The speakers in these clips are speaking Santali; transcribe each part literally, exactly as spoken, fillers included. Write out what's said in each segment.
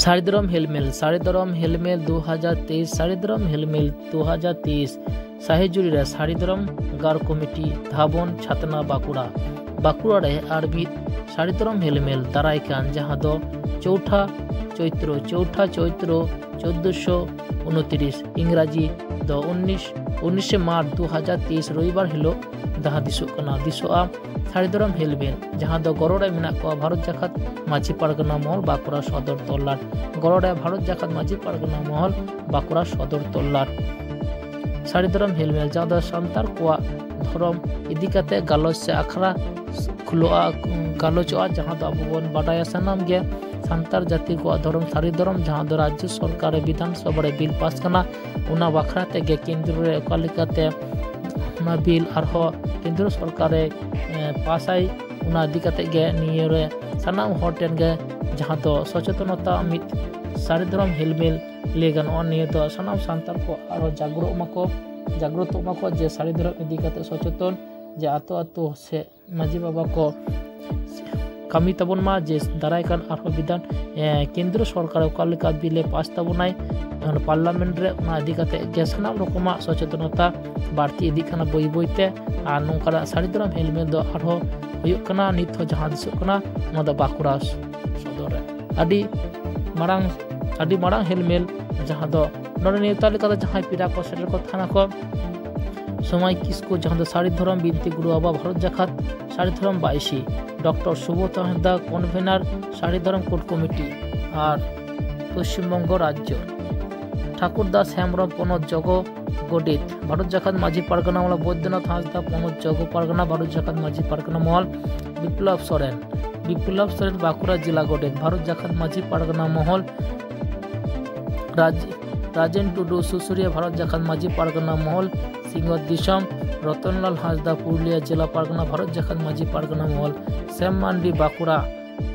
ᱥᱟᱹᱨᱤ ᱫᱷᱚᱨᱚᱢ ᱦᱮᱞᱢᱮᱞ, ᱥᱟᱹᱨᱤ ᱫᱷᱚᱨᱚᱢ ᱦᱮᱞᱢᱮᱞ ᱫᱩ ᱦᱟᱡᱟᱨ ᱛᱮᱭᱤᱥ, ᱥᱟᱹᱨᱤ ᱫᱷᱚᱨᱚᱢ ᱦᱮᱞᱢᱮᱞ ᱫᱩ ᱦᱟᱡᱟᱨ ᱛᱮᱭᱤᱥ, ᱥᱟᱹᱦᱤ ᱡᱩᱨᱤ ᱨᱮ ᱥᱟᱹᱨᱤ ᱫᱷᱚᱨᱚᱢ ᱜᱟᱲ ᱠᱚᱢᱤᱴᱤ, ᱫᱷᱟᱵᱚᱱ, ᱪᱷᱟᱛᱱᱟ, ᱵᱟᱸᱠᱩᱲᱟ᱾ ᱵᱟᱸᱠᱩᱲᱟ ᱨᱮ ᱟᱨ ᱢᱤᱫ ᱥᱟᱹᱨᱤ ᱫᱷᱚᱨᱚᱢ ᱦᱮᱞᱢᱮᱞ ᱫᱟᱨᱟᱭ ᱠᱟᱱ, ᱡᱟᱦᱟᱸ ᱫᱚ ᱪᱳᱣᱴᱷᱟ ᱪᱳᱭᱛᱨᱚ, ᱪᱳᱣᱴᱷᱟ ᱪᱳᱭᱛᱨᱚ ᱪᱳᱫᱽᱫᱳᱥᱚ ᱩᱱᱛᱨᱤᱥ, ᱤᱝᱨᱟᱡᱤ ᱫᱚ ᱩᱱᱤᱥ, ᱩᱱᱤᱥᱮ ᱢᱟᱨᱪ ᱫᱩ ᱦᱟᱡᱟᱨ ᱛᱮᱭᱤᱥ, ᱨᱚᱵᱤᱵᱟᱨ ᱦᱤᱞᱳᱜ ᱡᱟᱦᱟᱸ ᱫᱤᱥᱚᱜ ᱠᱟᱱᱟ, ᱫᱤᱥᱚᱜᱼᱟ᱾ ᱥᱟᱹᱨᱤ ᱫᱷᱚᱨᱚᱢ ᱦᱮᱞᱢᱮᱞ, ᱡᱟᱦᱟᱸ ᱫᱚ ᱜᱚᱲᱚ ᱨᱮ ᱢᱮᱱᱟᱜ ᱠᱚᱣᱟ ᱵᱷᱟᱨᱚᱛ ᱡᱟᱠᱟᱛ ᱢᱟᱹᱡᱷᱤ ᱯᱟᱨᱜᱟᱱᱟ ᱢᱚᱦᱚᱞ, ᱵᱟᱸᱠᱩᱲᱟ ᱥᱚᱫᱚᱨ ᱛᱚᱞᱞᱟᱴ᱾ ᱜᱚᱲᱚ ᱨᱮ ᱵᱷᱟᱨᱚᱛ ᱡᱟᱠᱟᱛ ᱢᱟᱹᱡᱷᱤ ᱯᱟᱨᱜᱟᱱᱟ ᱢᱚᱦᱚᱞ, ᱵᱟᱸᱠᱩᱲᱟ ᱥᱚᱫᱚᱨ ᱛᱚᱞᱞᱟᱴ᱾ ᱥᱟᱹᱨᱤ ᱫᱷᱚᱨᱚᱢ ᱦᱮᱞᱢᱮᱞ, ᱡᱟᱦᱟᱸ ᱫᱚ ᱥᱟᱱᱛᱟᱲ ᱠᱚᱣᱟᱜ ᱫᱷᱚᱨᱚᱢ ᱤᱫᱤ ᱠᱟᱛᱮ ᱜᱟᱞᱚᱪ ᱥᱮ ᱟᱠᱷᱲᱟ ᱠᱷᱩᱞᱟᱹᱜᱼᱟ, ᱜᱟᱞᱚᱪᱚᱜᱼᱟ, ᱡᱟᱦᱟᱸ ᱫᱚ ᱟᱵᱚ ᱵᱚᱱ ᱵᱟᱰᱟᱭᱟ ᱥᱟᱱᱟᱢ ᱜᱮ, ᱥᱟᱱᱛᱟᱲ ᱡᱟᱹᱛᱤ ᱠᱚᱣᱟᱜ ᱫᱷᱚᱨᱚᱢ ᱥᱟᱹᱨᱤ ᱫᱷᱚᱨᱚᱢ, ᱡᱟᱦᱟᱸ ᱫᱚ ᱨᱟᱡᱽᱡᱚ ᱥᱚᱨᱠᱟᱨ ᱨᱮ ᱵᱤᱫᱷᱟᱱ ᱥᱚᱵᱷᱟ ᱨᱮ ᱵᱤᱞ ᱯᱟᱥ ᱠᱟᱱᱟ, ᱚᱱᱟ ᱵᱟᱠᱷᱨᱟ ᱛᱮᱜᱮ ᱠᱮᱱᱫᱨᱚ ᱨᱮ ᱚᱠᱟ ᱞᱮᱠᱟᱛᱮ ᱚᱱᱟ ᱵᱤᱞ ᱟᱨᱦᱚᱸ ᱠᱮᱱᱫᱨᱚ ᱥᱚᱨᱠᱟᱨ ᱮ, ᱮ, ᱯᱟᱥᱟᱭ, ᱚᱱᱟ ᱤᱫᱤ ᱠᱟᱛᱮ ᱜᱮ ᱱᱤᱭᱟᱹ ᱨᱮ ᱥᱟᱱᱟᱢ ᱦᱚᱲ ᱴᱷᱮᱱ ᱜᱮ ᱡᱟᱦᱟᱸ ᱫᱚ ᱥᱚᱪᱮᱛᱚᱱᱚᱛᱟ ᱢᱤᱫ ᱥᱟᱹᱨᱤ ᱫᱷᱚᱨᱚᱢ ᱦᱮᱞᱢᱮᱞ ᱞᱟᱹᱭ ᱜᱟᱱᱚᱜᱼᱟ᱾ ᱱᱤᱭᱟᱹ ᱫᱚ ᱥᱟᱱᱟᱢ ᱥᱟᱱᱛᱟᱲ ᱠᱚ ᱟᱨᱦᱚᱸ ᱡᱟᱜᱽᱨᱚᱜ ᱢᱟᱠᱚ, ᱡᱟᱜᱽᱨᱚᱛᱚᱜ ᱢᱟᱠᱚ ᱡᱮ ᱥᱟᱹᱨᱤ ᱫᱷᱚᱨᱚᱢ ᱤᱫᱤ ᱠᱟᱛᱮ ᱥᱚᱪᱮᱛᱚᱱ, ᱡᱮ ᱟᱛᱳ ᱟᱛᱳ ᱥᱮ ᱢᱟᱹᱡᱷᱤ ᱵᱟᱵᱟ ᱠᱚ ᱠᱟᱹᱢᱤ ᱛᱟᱵᱚᱱ ᱢᱟ, ᱡᱮ ᱫᱟᱨᱟᱭ ᱠᱟᱱ ᱟᱨᱦᱚᱸ ᱵᱤᱫᱷᱟᱱ, ᱮ, ᱠᱮᱱᱫᱨᱚ ᱥᱚᱨᱠᱟᱨ ᱚᱠᱟ ᱞᱮᱠᱟ ᱵᱤᱞ ᱮ ᱯᱟᱥ ᱛᱟᱵᱚᱱᱟᱭ, ᱚᱱᱟ ᱯᱟᱨᱞᱟᱢᱮᱱᱴ ᱨᱮ, ᱚᱱᱟ ᱤᱫᱤ ᱠᱟᱛᱮ ᱜᱮ ᱥᱟᱱᱟᱢ ᱨᱚᱠᱚᱢᱟᱜ ᱥᱚᱪᱮᱛᱚᱱᱚᱛᱟ ᱵᱟᱹᱲᱛᱤ ᱤᱫᱤᱜ ᱠᱟᱱᱟ ᱵᱟᱹᱭ ᱵᱟᱹᱭ ᱛᱮ᱾ ᱟᱨ ᱱᱚᱝᱠᱟᱱᱟᱜ ᱥᱟᱹᱨᱤ ᱫᱷᱚᱨᱚᱢ ᱦᱮᱞᱢᱮᱞ ᱫᱚ ᱟᱨᱦᱚᱸ ᱦᱩᱭᱩᱜ ᱠᱟᱱᱟ, ᱱᱤᱛ ᱦᱚᱸ ᱡᱟᱦᱟᱸ ᱫᱤᱥᱚᱜ ᱠᱟᱱᱟ, ᱱᱚᱣᱟ ᱫᱚ ᱵᱟᱸᱠᱩᱲᱟ ᱥᱚᱫᱚᱨ ᱨᱮ᱾ ᱟᱹᱰᱤ ᱢᱟᱲᱟᱝ, ᱟᱹᱰᱤ ᱢᱟᱲᱟᱝ ᱦᱮᱞᱢᱮᱞ, ᱡᱟᱦᱟᱸ ᱫᱚ ᱱᱚᱰᱮ ᱱᱮᱣᱛᱟ ᱞᱮᱠᱟᱛᱮ ᱡᱟᱦᱟᱸᱭ ᱯᱮᱲᱟ ᱠᱚ ᱥᱮᱴᱮᱨ ᱠᱚ ᱛᱟᱦᱮᱱᱟ ᱠᱚ, ᱥᱚᱢᱟᱭ ᱠᱤᱥᱠᱩ, ᱡᱟᱦᱟᱸ ᱫᱚ ᱥᱟᱹᱨᱤ ᱫᱷᱚᱨᱚᱢ ᱵᱤᱱᱛᱤ ᱜᱩᱨᱩ ᱵᱟᱵᱟ ᱵᱷᱟᱨᱚᱛ ᱡᱟᱠᱟᱛ ᱥᱟᱹᱨᱤ ᱫᱷᱚᱨᱚᱢ ᱵᱟᱭᱤᱥᱤ, ᱰᱚᱠᱴᱚᱨ ᱥᱩᱵᱳᱫᱷ ᱦᱟᱸᱥᱫᱟ, ᱠᱚᱱᱵᱷᱮᱱᱟᱨ ᱥᱟᱹᱨᱤ ᱫᱷᱚᱨᱚᱢ ᱠᱳᱰ ᱠᱚᱢᱤᱴᱤ ᱟᱨ ᱯᱚᱥᱪᱤᱢ ᱵᱚᱝᱜᱚ ᱨᱟᱡᱽᱡᱚ, ᱴᱷᱟᱠᱩᱨ ᱫᱟᱥ ᱦᱮᱢᱵᱨᱚᱢ, ᱯᱚᱱᱚᱛ ᱡᱚᱜᱚ ᱜᱚᱰᱮᱛ, ᱵᱷᱟᱨᱚᱛ ᱡᱟᱠᱟᱛ ᱢᱟᱹᱡᱷᱤ ᱯᱟᱨᱜᱟᱱᱟ ᱢᱚᱦᱚᱞ, ᱵᱳᱭᱫᱚᱱᱟᱛᱷ ᱦᱟᱸᱥᱫᱟ, ᱯᱚᱱᱚᱛ ᱡᱚᱜᱚ ᱯᱟᱨᱜᱟᱱᱟ, ᱵᱷᱟᱨᱚᱛ ᱡᱟᱠᱟᱛ ᱢᱟᱹᱡᱷᱤ ᱯᱟᱨᱜᱟᱱᱟ ᱢᱚᱦᱚᱞ, ᱵᱤᱯᱞᱚᱵ ᱥᱚᱨᱮᱱ, ᱵᱤᱯᱞᱚᱵ ᱥᱚᱨᱮᱱ, ᱵᱟᱸᱠᱩᱲᱟ ᱡᱮᱞᱟ ᱜᱚᱰᱮᱛ, ᱵᱷᱟᱨᱚᱛ ᱡᱟᱠᱟᱛ ᱢᱟᱹᱡᱷᱤ ᱯᱟᱨᱜᱟᱱᱟ ᱢᱚᱦᱚᱞ, ᱨᱟᱡᱽ-, ᱨᱟᱡᱮᱱ ᱴᱩᱰᱩ, ᱥᱩᱥᱩᱨᱤᱭᱟᱹ, ᱵᱷᱟᱨᱚᱛ ᱡᱟᱠᱟᱛ ᱢᱟᱹᱡᱷᱤ ᱯᱟᱨᱜᱟᱱᱟ ᱢᱚᱦᱚᱞ, ᱥᱤᱧᱚᱛ ᱫᱤᱥᱚᱢ, ᱨᱚᱛᱚᱱᱞᱟᱞ ᱦᱟᱸᱥᱫᱟ, ᱯᱩᱨᱩᱞᱤᱭᱟᱹ ᱡᱮᱞᱟ ᱯᱟᱨᱜᱟᱱᱟ, ᱵᱷᱟᱨᱚᱛ ᱡᱟᱠᱟᱛ ᱢᱟᱹᱡᱷᱤ ᱯᱟᱨᱜᱟᱱᱟ ᱢᱚᱦᱚᱞ, ᱥᱮᱢ ᱢᱟᱱᱰᱤ, ᱵᱟᱸᱠᱩᱲᱟ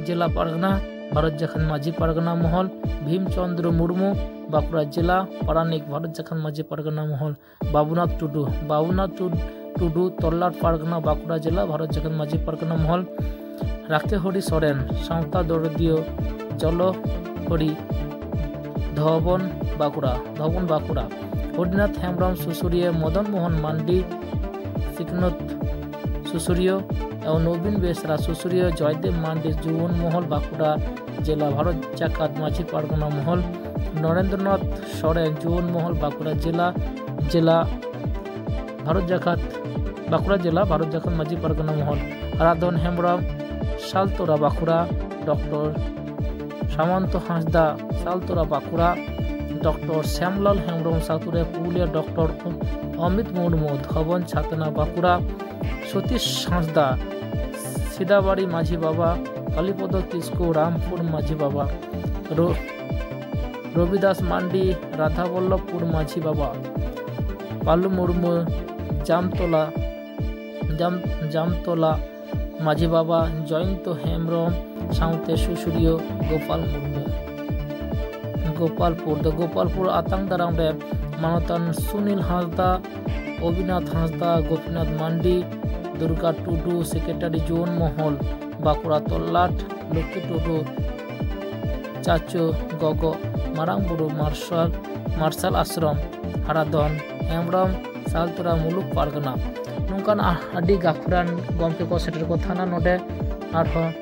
ᱡᱮᱞᱟ ᱯᱟᱨᱜᱟᱱᱟ, ᱵᱷᱟᱨᱚᱛ ᱡᱟᱠᱟᱛ ᱢᱟᱹᱡᱷᱤ ᱯᱟᱨᱜᱟᱱᱟ ᱢᱚᱦᱚᱞ, ᱵᱷᱤᱢ ᱪᱚᱱᱫᱨᱚ ᱢᱩᱨᱢᱩ, ᱵᱟᱸᱠᱩᱲᱟ ᱡᱮᱞᱟ ᱯᱟᱨᱟᱱᱤᱠ, ᱵᱷᱟᱨᱚᱛ ᱡᱟᱠᱟᱛ ᱢᱟᱹᱡᱷᱤ ᱯᱟᱨᱜᱟᱱᱟ ᱢᱚᱦᱚᱞ, ᱵᱟᱵᱩᱱᱟᱛᱷ ᱴᱩᱰᱩ, ᱵᱟᱵᱩᱱᱟᱛᱷ ᱴᱩ-, ᱴᱩᱰᱩ, ᱛᱚᱞᱞᱟᱴ ᱯᱟᱨᱜᱟᱱᱟ, ᱵᱟᱸᱠᱩᱲᱟ ᱡᱮᱞᱟ, ᱵᱷᱟᱨᱚᱛ ᱡᱟᱠᱟᱛ ᱢᱟᱹᱡᱷᱤ ᱯᱟᱨᱜᱟᱱᱟ ᱢᱚᱦᱚᱞ, ᱨᱟᱠᱮᱦᱚᱨᱤ ᱥᱚᱨᱮᱱ, ᱥᱟᱶᱛᱟ ᱫᱚᱨᱚᱫᱤᱭᱟᱹ, ᱡᱚᱞᱚ, ᱯᱟᱹᱲᱤ, ᱫᱷᱚᱵᱚᱱ ᱵᱟᱸᱠᱩᱲᱟ, ᱫᱷᱚᱵᱚᱱ ᱵᱟᱸᱠᱩᱲᱟ᱾ ᱦᱚᱨᱤᱱᱟᱛᱷ ᱦᱮᱢᱵᱽᱨᱚᱢ ᱥᱩᱥᱩᱨᱤᱭᱟᱹ, ᱢᱚᱫᱚᱱ ᱢᱳᱦᱚᱱ ᱢᱟᱱᱰᱤ ᱥᱤᱠᱷᱱᱟᱹᱛ ᱥᱩᱥᱩᱨᱤᱭᱟᱹ, ᱱᱚᱵᱤᱱ ᱵᱮᱥᱨᱟ ᱥᱩᱥᱩᱨᱤᱭᱟᱹ, ᱡᱚᱭᱫᱮᱵ ᱢᱟᱱᱰᱤ ᱡᱩᱣᱟᱹᱱ ᱢᱚᱦᱚᱞ ᱵᱟᱸᱠᱩᱲᱟ ᱡᱮᱞᱟ ᱵᱷᱟᱨᱚᱛ ᱡᱟᱠᱟᱛ ᱢᱟᱹᱡᱷᱤ ᱯᱟᱨᱜᱟᱱᱟ ᱢᱚᱦᱚᱞ, ᱱᱚᱨᱮᱱᱫᱨᱚᱱᱟᱛᱷ ᱥᱚᱨᱮᱱ ᱡᱩᱣᱟᱹᱱ ᱢᱚᱦᱚᱞ ᱵᱟᱸᱠᱩᱲᱟ ᱡᱮᱞᱟ, ᱡᱮᱞᱟ ᱵᱷᱟᱨᱚᱛ ᱡᱟᱠᱟᱛ, ᱵᱟᱸᱠᱩᱲᱟ ᱡᱮᱞᱟ ᱵᱷᱟᱨᱚᱛ ᱡᱟᱠᱟᱛ ᱢᱟᱹᱡᱷᱤ ᱯᱟᱨᱜᱟᱱᱟ ᱢᱚᱦᱚᱞ, ᱦᱟᱨᱟᱫᱷᱚᱱ ᱦᱮᱢᱵᱽᱨᱚᱢ ᱥᱟᱞᱛᱳᱲᱟ ᱵᱟᱸᱠᱩᱲᱟ, ᱰᱚᱠᱴᱚᱨ ᱥᱟᱢᱚᱱᱛᱚ ᱦᱟᱸᱥᱫᱟ ᱥᱟᱞᱛᱳᱲᱟ ᱵᱟᱸᱠᱩᱲᱟ, ᱰᱚᱠᱴᱚᱨ ᱥᱭᱟᱢᱞᱟᱞ ᱦᱮᱢᱵᱽᱨᱚᱢ ᱥᱟᱞᱛᱳᱲᱟ ᱯᱩᱨᱩᱞᱤᱭᱟᱹ, ᱰᱚᱠᱴᱚᱨ ᱚᱢᱤᱛ ᱢᱩᱨᱢᱩ ᱫᱷᱚᱵᱚᱱ ᱪᱷᱟᱛᱱᱟ ᱵᱟᱸᱠᱩᱲᱟ, ᱥᱚᱛᱤᱥ ᱦᱟᱸᱥᱫᱟ ᱥᱤᱫᱟᱵᱟᱲᱤ ᱢᱟᱹᱡᱷᱤ ᱵᱟᱵᱟ, ᱠᱟᱞᱤᱯᱚᱫᱚ ᱠᱤᱥᱠᱩ ᱨᱟᱢᱯᱩᱨ ᱢᱟᱹᱡᱷᱤ ᱵᱟᱵᱟ, ᱨᱚ-, ᱨᱚᱵᱤᱫᱟᱥ ᱢᱟᱱᱰᱤ ᱨᱟᱫᱷᱟᱵᱚᱞᱞᱚᱵᱷᱯᱩᱨ ᱢᱟᱹᱡᱷᱤ ᱵᱟᱵᱟ, ᱯᱟᱞᱩ ᱢᱩᱨᱢᱩ ᱡᱟᱢᱛᱚᱞᱟ, ᱡᱟᱢ-, ᱡᱟᱢᱛᱚᱞᱟ ᱢᱟᱹᱡᱷᱤ ᱵᱟᱵᱟ, ᱡᱚᱭᱚᱱᱛᱚ ᱦᱮᱢᱵᱽᱨᱚᱢ ᱥᱟᱶᱛᱮ ᱥᱩᱥᱩᱨᱤᱭᱟᱹ ᱜᱳᱯᱟᱞ ᱢᱩᱨᱢᱩ᱾ ᱜᱳᱯᱟᱞᱯᱩᱨ ᱫᱚ ᱜᱳᱯᱟᱞᱯᱩᱨ ᱟᱛᱟᱝ ᱫᱟᱨᱟᱢ ᱨᱮ ᱢᱟᱱᱚᱛᱟᱱ ᱥᱩᱱᱤᱞ ᱦᱟᱸᱥᱫᱟ, ᱚᱵᱤᱱᱟᱛᱷ ᱦᱟᱸᱥᱫᱟ, ᱜᱳᱯᱤᱱᱟᱛᱷ ᱢᱟᱱᱰᱤ, ᱫᱩᱨᱜᱟ ᱴᱩᱰᱩ, ᱥᱮᱠᱨᱮᱴᱟᱨᱤ ᱡᱩᱣᱟᱹᱱ ᱢᱚᱦᱚᱞ, ᱵᱟᱸᱠᱩᱲᱟ ᱛᱚᱞᱞᱟᱴ, ᱞᱚᱠᱠᱷᱤ ᱴᱩᱰᱩ, ᱪᱟᱪᱳ ᱜᱚᱜᱚ, ᱢᱟᱨᱟᱝ ᱵᱩᱨᱩ ᱢᱟᱨᱥᱟᱞ, ᱢᱟᱨᱥᱟᱞ ᱟᱥᱨᱚᱢ, ᱦᱟᱨᱟᱫᱷᱚᱱ ᱦᱮᱢᱵᱽᱨᱚᱢ, ᱥᱟᱞᱛᱳᱲᱟ ᱢᱩᱞᱩᱠ ᱯᱟᱨᱜᱟᱱᱟ᱾ ᱱᱚᱝᱠᱟᱱ ᱟ-, ᱟᱹᱰᱤ ᱜᱟᱹᱠᱷᱩᱲᱟᱱ ᱜᱚᱢᱠᱮ ᱠᱚ ᱥᱮᱴᱮᱨ ᱠᱚ ᱛᱟᱦᱮᱱᱟ ᱱᱚᱰᱮ᱾ ᱟᱨᱦᱚᱸ